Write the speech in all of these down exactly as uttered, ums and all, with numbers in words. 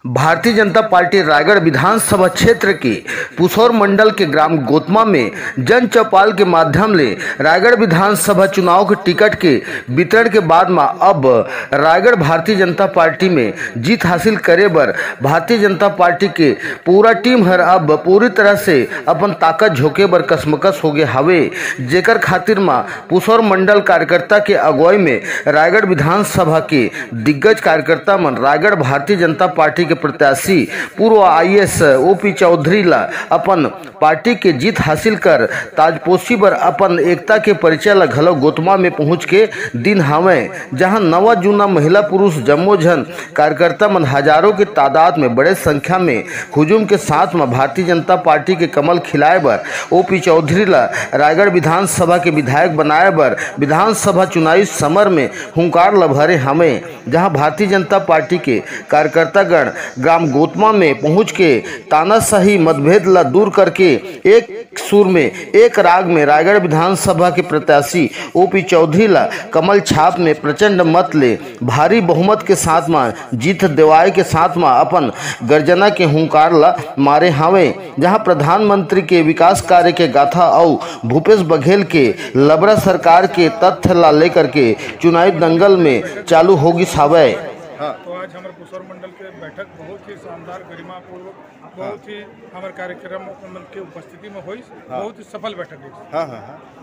Bharatiya Janata party Raigarh विधानसभा क्षेत्र के पुसौर मंडल के ग्राम गोतमा में जन चौपाल के माध्यम ले रायगढ़ विधानसभा चुनाव के टिकट के वितरण के बाद म अब रायगढ़ भारतीय जनता पार्टी में जीत हासिल करे बर भारतीय जनता पार्टी के पूरा टीम हर अब पूरी तरह से अपन ताकत झोंके बर कसमकस हो गे हावे, जेकर खातिर म पुसौर मंडल कार्यकर्ता के अगुवाई में रायगढ़ विधानसभा के दिग्गज कार्यकर्ता मन रायगढ़ भारतीय जनता पार्टी के प्रत्याशी पूर्व आईएएस ओपी चौधरी ला अपन पार्टी के जीत हासिल कर ताजपोशी बर अपन एकता के परिचय ला घलो गोतमा में पहुंच के दिन हावय, जहां नवा जूना महिला पुरुष जम्मो झन कार्यकर्ता मन हजारों के तादाद में बड़े संख्या में हुजूम के साथ म भारतीय जनता पार्टी के कमल खिलाए बर ओपी चौधरी ला रायगढ़ विधानसभा के विधायक बनाए बर विधानसभा चुनावी समर में हुंकार ल भरे हावय, जहां भारतीय जनता पार्टी के कार्यकर्तागण ग्राम गोतमा में पहुंच के तानाशाही मतभेद ला दूर करके एक सुर में एक राग में रायगढ़ विधानसभा के प्रत्याशी ओपी चौधरी ला कमल छाप में प्रचंड मत ले भारी बहुमत के साथ म जीत देवाए के साथ म अपन गर्जना के हुंकार ला मारे हावे, जहां प्रधानमंत्री के विकास कार्य के गाथा अउ भूपेश बघेल के लबरा सरकार के तथ्य ला लेकर के चुनावी दंगल में चालू हो गिस हावय। हाँ। तो आज हमारे पुसौर मंडल के बैठक बहुत ही शानदार, गरिमापूर्वक, बहुत ही हमारे कार्यक्रम मन के उपस्थिति में हुई, हाँ। बहुत ही सफल बैठक हुई। हाँ, हाँ, हाँ।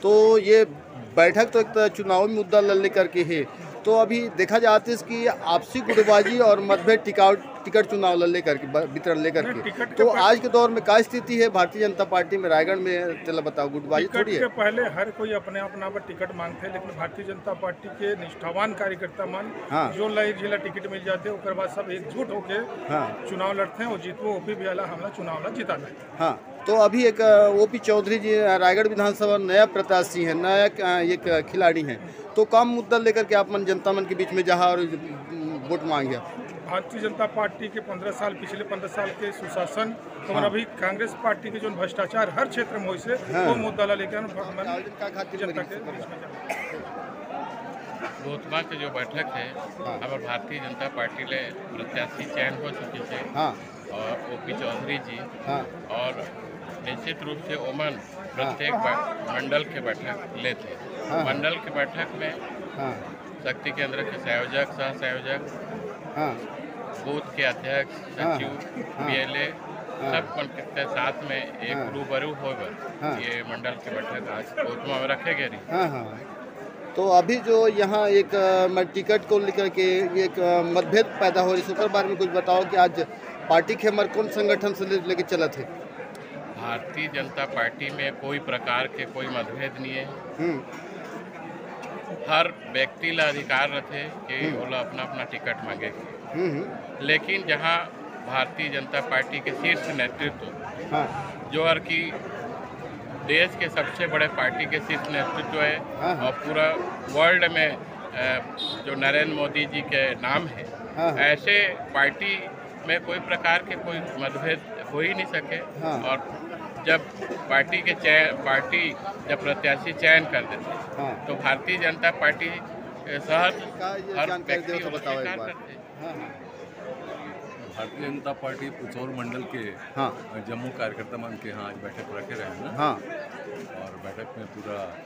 तो ये बैठक तो एक तो चुनावी मुद्दा ल लेकर के है, तो अभी देखा जात है कि आपसी गुटबाजी और मतभेद टिकाव, टिकट चुनाव ल लेकर के, ब-, वितरण लेकर नहीं, के। टिकट के तो पर- आज के दौर में का स्थिति है भारतीय जनता पार्टी में रायगढ़ में, तेला बताओ, गुटबाजी टिकट थोड़ी है। के पहले हर कोई अपने अपना पर टिकट मांगते हैं, लेकिन भारतीय जनता पार्टी के निष्ठावान कार्यकर्ता मन हाँ। जो ला एक जिला टिकट मिल जाते, ओकर बाद सब एकजुट होके हाँ। चुनाव लड़ते हैं और जीतबो, ओपी भी आला हमला चुनाव ला जिताना है। हाँ, तो अभी एक, अ, ओपी चौधरी जी, अ, रायगढ़ विधानसभा नया प्रत्याशी है, नया, अ, एक खिलाड़ी है, तो का मुद्दा लेकर के आप मन जनता मन के बीच में जहाँ और, उम, वोट मांगे? भारतीय जनता पार्टी के पन्द्रह साल, पिछले पन्द्रह साल के सुशासन और हाँ। अभी कांग्रेस पार्टी के जो भ्रष्टाचार हर क्षेत्र में होइसे, हाँ। वो मुद्दा ला लेकर हम, हम जनता के बीच में जाएंगे। गोतमा के जो बैठक है, हाँ। हमारे भारतीय जनता पार्टी ले प्रत्याशी चयन हो चुके थे। हाँ। और ओपी चौधरी जी हाँ। और निश्चित रूप से ओमन हाँ। प्रत्येक बै-, मंडल के बैठक लेथे। हाँ। मंडल के बैठक में हाँ। शक्ति केंद्र के संयोजक, सह संयोजक, हाँ। बूथ के अध्यक्ष, हाँ। सचिव, हाँ। पीएलए, हाँ। सब मन के साथ में एक हाँ। रूबरू होए बर हाँ। ये मंडल के बैठक आज गोतमा में रखे गए रही। हाँ, हाँ। तो अभी जो यहाँ एक, अ, मैं टिकट को लेकर के एक, अ, मतभेद पैदा हो रही है, ओकर बारे में कुछ बताओ कि आज पार्टी के हमर कौन संगठन से ले-, लेके चलत है? भारतीय जनता पार्टी में कोई प्रकार के कोई मतभेद नहीं है। हम्म। हर व्यक्ति ला अधिकार रहते कि हम्म। ओला अपना अपना टिकट मांगे। हम्म, हम्म। लेकिन जहाँ भारतीय जनता पार्टी के शीर्ष नेतृत्व, हाँ। जो हर की देश के सबसे बड़े पार्टी के शीर्ष नेतृत्व है हाँ, हाँ। और पूरा वर्ल्ड में, अ, जो नरेंद्र मोदी जी के नाम है, हाँ, हाँ। ऐसे पार्टी में कोई प्रकार के कोई मतभेद हो ही नहीं सके। हाँ। और जब पार्टी के चय-, पार्टी जब प्रत्याशी चयन कर देते, हाँ। तो भारतीय जनता पार्टी के सहर्ष का ये हर जानकारी व्यक्ति दे तो ओला बताओ एक स्वीकार बार। करते। हाँ, हाँ। भारतीय जनता पार्टी पुसौर मंडल के हाँ। जम्मो कार्यकर्ता मन के यहाँ आज बैठक रखे रहे हैं ना। हाँ। और बैठक में पूरा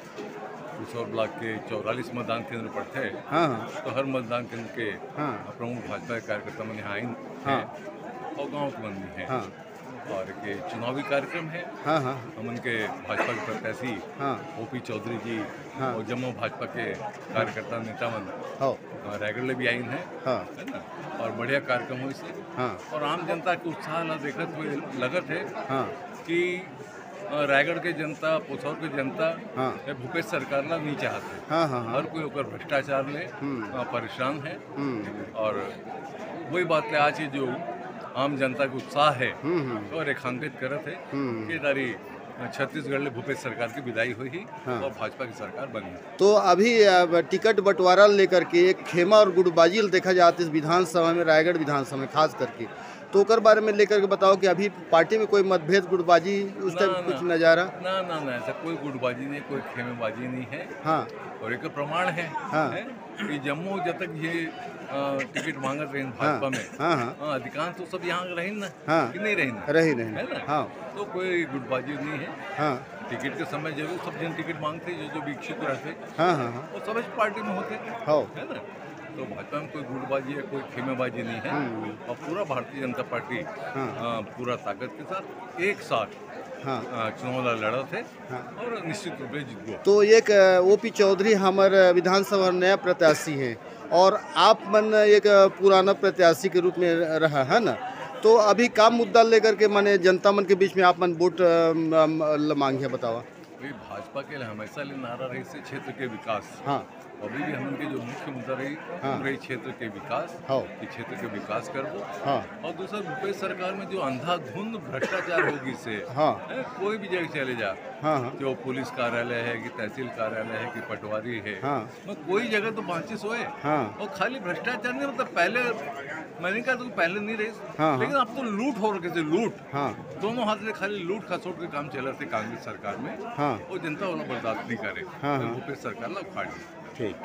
पुसौर ब्लॉक के चौवालीस मतदान केंद्र पड़ते हैं। हाँ, हाँ। तो हर मतदान केंद्र के हाँ। प्रमुख भाजपा के कार्यकर्ता मन यहाँ आइन हाँ। हैं और गाँव के मन भी हैं। हाँ। और एक चुनावी कार्यक्रम है। हाँ, हाँ। हमन के भाजपा के प्रत्याशी हाँ। ओपी चौधरी जी हाँ। और जम्मो भाजपा के कार्यकर्ता नेता मन हाँ। अ, रायगढ़ ले भी आइन हैं, हाँ। है ना? और बढ़िया कार्यक्रम होइस हे। हाँ। और आम जनता के उत्साह ला देखत हुए लगत है हाँ। कि, अ, रायगढ़ के जनता, पुसौर के जनता हाँ। ये भूपेश सरकार ला नहीं चाहत है। हाँ, हाँ, हाँ। हर कोई ओकर भ्रष्टाचार ले, हम्म। अ, परेशान है। हम्म। और वही बात ले आज ये जो आम जनता के उत्साह है, हम्म, हम्म। वो रेखांकित करत है हम्म। कि तारी छत्तीसगढ़ ले भूपेश सरकार की विदाई होही हाँ। और भाजपा की सरकार बनी। तो अभी, अ, टिकट बंटवारा लेकर के एक खेमा और गुटबाजी देखा जात इस विधानसभा में, रायगढ़ विधानसभा में खास करके, तो ओकर बारे में लेकर के बताओ कि अभी पार्टी में कोई मतभेद, गुटबाजी उस ना, टाइप कुछ ना। नजारा? ना, ना, ना, ऐसा कोई गुटबाजी नहीं, कोई खेमेबाजी नहीं है। हाँ। और एक प्रमाण है, हाँ। है कि जम्मो जब तक ये अ, टिकट मांगत रहिन हाँ, भाजपा में। हाँ, हाँ। हाँ, अधिकांश तो सब यहाँ रहिन ना, हाँ। कि नहीं रहिन? रहिन, रहिन। है ना? हाँ। तो कोई गुटबाजी नहीं है। हाँ। टिकट के समय जरूर सब जन टिकट मांगथे, जो, जो भी इच्छुक रहथे, हाँ, हाँ, हाँ। वो सब इस पार्टी में होथे। हाँ। है ना? तो भाजपा में कोई गुटबाजी या कोई खेमेबाजी नहीं है। हम्म। और पूरा भारतीय जनता पार्टी, हाँ। अ, पूरा ताकत के साथ एक साथ, हाँ। अ, चुनाव ला लड़त हे। हाँ। और निश्चित रूप से जीतबो। तो एक, अ, ओपी चौधरी हमर विधानसभा नया प्रत्याशी हैं और आप मन एक, अ, पुराना प्रत्याशी के रूप में रहा है ना, तो अभी का मुद्दा लेकर के माने जनता मन के बीच में आप मन वोट, अ, म-, म-, ल-, मांगे बतावा? भाई, भाजपा के लिए हमेशा ले नारा रहिस हे क्षेत्र के विकास। हाँ। अभी भी हमन के जो मुख्य मुद्दा रही, हाँ। रही क्षेत्र के विकास, हाँ। कि क्षेत्र के विकास करबो। हाँ। और दूसरा, भूपेश सरकार में जो अंधाधुंध भ्रष्टाचार हो गिस हे, हाँ। हैं, कोई भी जगह चले जा, हाँ, हाँ। जो पुलिस कार्यालय है कि तहसील कार्यालय है कि पटवारी है, हाँ। मैं कोई जगह तो बांचिस होए। हाँ। और खाली भ्रष्टाचार नहीं, मतलब पहले, मैंने कहा तो पहले नहीं रही, हाँ, हाँ। लेकिन अब तो लूट हो रखे थे, लूट। हाँ। दोनों हाथ से खाली लूट खसोट के काम चला थे कांग्रेस सरकार में। हाँ। वो जनता वाला बर्दाश्त नहीं करे। हाँ, तो हाँ। भूपेश सरकार ला उखाड़ ली। ठीक।